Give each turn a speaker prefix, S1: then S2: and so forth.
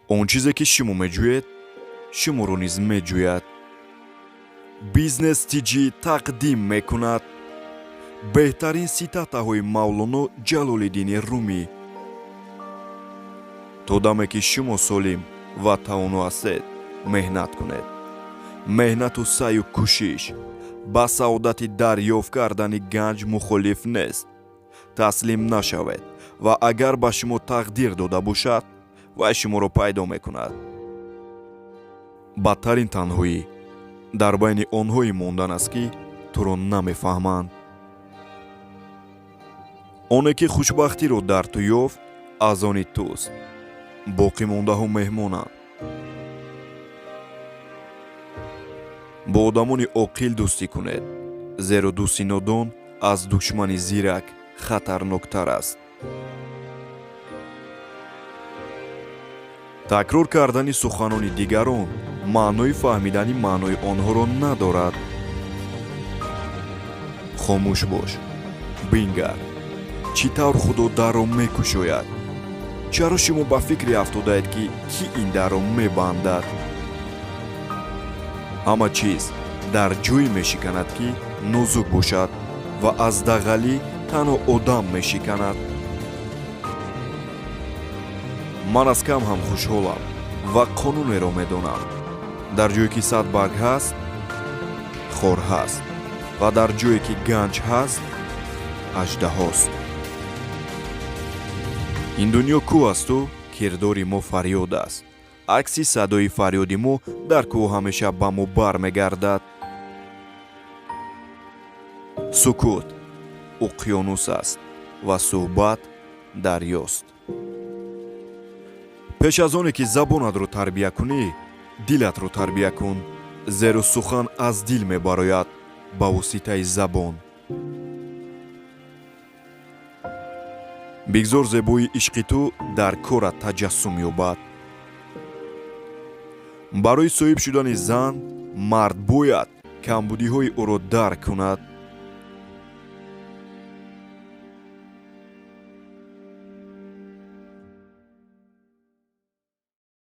S1: Он чизе, ки шумо меҷӯед, шуморо низ меҷӯяд. Бизнес ТЖ тақдим мекунад беҳтарин цитатаҳои Мавлоно Ҷалолиддини Румӣ. То даме ки шумо солим ва тавоно ҳастед, меҳнат кунед. Меҳнату саъю кӯшиш ба саодати дарёфт кардани ганҷ мухолиф нест. Таслим нашавед ва агар ба шумо тақдир дода бошад, вай шуморо пайдо мекунад. Бадтарин танҳоӣ дар байни онҳое мондан аст, ки туро намефаҳманд. Оне ки хушбахтиро дар ту ёфт, аз они туст, боқимондаҳо меҳмонанд. Бо одамони оқил дӯстӣ кунед, зеро дӯсти нодон аз душмани зирак хатарноктар аст. Такрор кардани суханони дигарон маънои фаҳмидани маънои онҳоро надорад. Хомӯш бош, бингар, чӣ тавр Худо дарро мекушояд. Чаро шумо ба фикре афтодаед, ки кӣ ин дарро мебандад? Ҳама чиз дар ҷое мешиканад, ки нозук бошад, ва аз дағалӣ танҳо одам мешиканад. Ман аз кам ҳам хушҳолам ва қонунеро медонам: дар ҷое ки 100 барг ҳаст, хор ҳаст, ва дар ҷое ки ганҷ ҳаст, аждаҳост. Ин дунё кӯҳ асту кирдори мо фарёд аст. Акси садои фарёди мо дар кӯҳ ҳамеша ба мо бармегардад. Сукут уқёнус аст ва суҳбат дарёст. Пеш аз оне ки забонатро тарбия кунӣ, дилатро тарбия кун, зеро сухан аз дил мебарояд ба воситаи забон. Бигзор зебоии ишқи ту дар корат таҷассум ёбад. Барои соҳиб шудани зан мард бояд камбудиҳои ӯро дарк кунад.